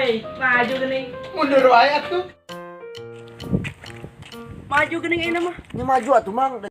Hei, maju geuning. Mundur wae atuh. Maju geuning ayeuna mah. Nya maju atuh, Mang.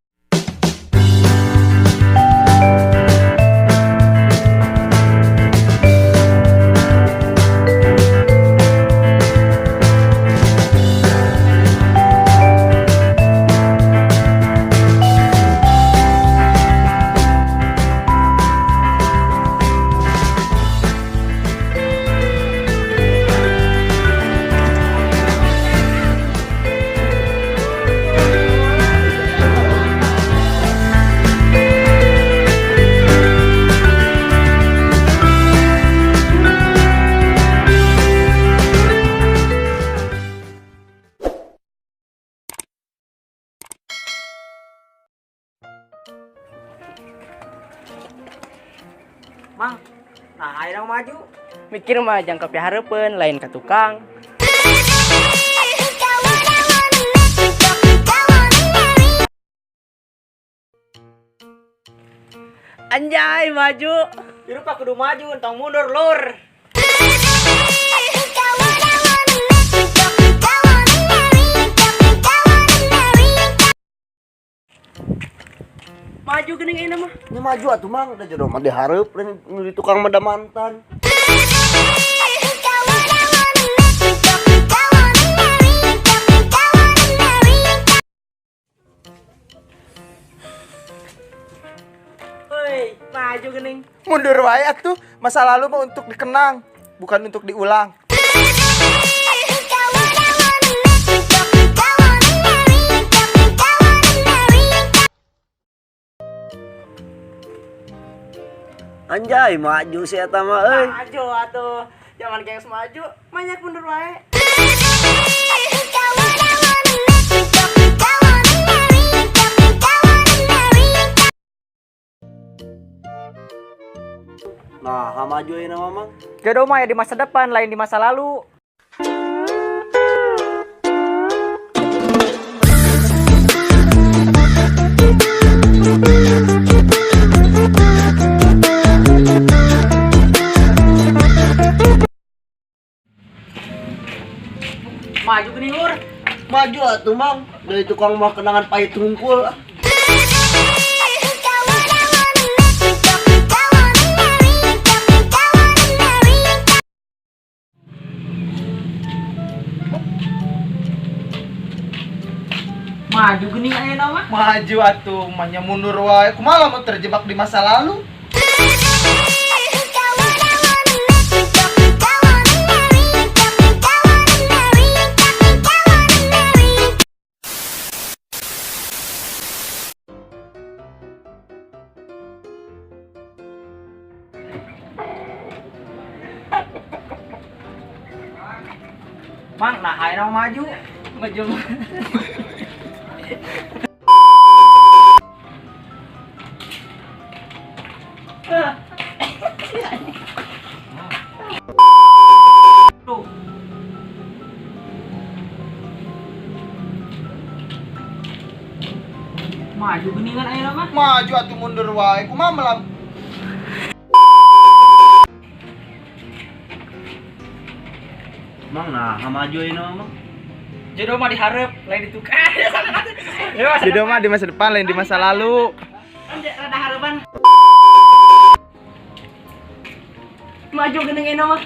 Mang, nah ayeuna maju. Mikir mah jangkep ya hareupeun lain ka tukang. Anjay, maju. Hirup kudu maju, entong mundur, lur. Maju geuning ayeuna mah. Nya maju atuh, Mang. Da jodoh mah dihareup lain nu di tukang mah da mantan. Hei, maju geuning. Mundur wae atuh. Masa lalu mah untuk dikenang, bukan untuk diulang. Anjay, maju si eta mah euy. Maju atuh. Jangan gengs maju, banyak mundur wae. Nah, ha maju ayeuna mah, Mang. Jodoh mah ya di masa depan, lain di masa lalu. Maju geuning, lur. Maju atuh, Mang. Dari tukang mah kenangan pahit hungkul. Maju geuning ayeuna mah. Maju atuh, mah mundur wae. Kumaha lamun terjebak di masa lalu? Mang, nah ayeuna maju. Maju. Tuh. Maju geuningan ayeuna mah. Maju atuh mundur wae. Kumaha melam Mang, nah ha maju ayeuna mah, Mang. Jodoh mah dihareup, lain di tukang. Jodoh mah di masa depan, lain di masa lalu. Rada hareupan. Maju geuning ayeuna mah.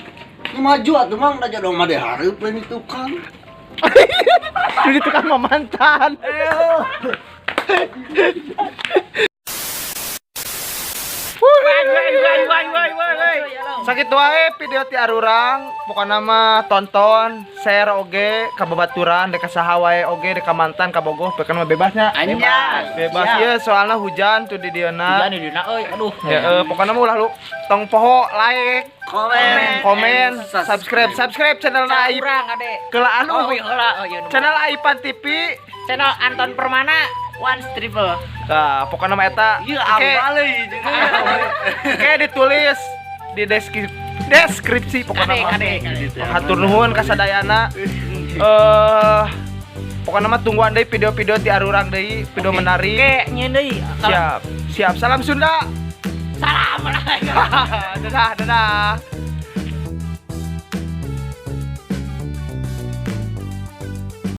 Nya maju atuh, Mang. Da jodoh mah dihareup lain di tukang. Di tukang mah mantan. Sakit wae video ti arurang, pokona mah tonton, share oge ka babaturan, dek ka saha wae oge, dek ka mantan, ka bogoh, pokona mah bebasnya. Anjay. Bebas ya, soalnya hujan tuh di dieuna. Hujan di dieuna euy, aduh. Ya, pokoknya mah ulah lu tong poho like, Komen, komen, subscribe, subscribe channel Aip. Urang ade. Keula anu. Oh, iya heula, oh iya. Channel Aipan TV. Channel Anton Permana One Triple. Nah, pokoknya mah eta. Iya, Oke, ambale. oke ditulis di deskripsi pokoknya mah. Kade, kade, kade. Hatur nuhun ka sadayana. Pokoknya mah tungguan deui video-video ti arurang deui, video menarik. Oke, nyieun deui. Siap. Siap. Salam Sunda. Salam. Dadah, dadah.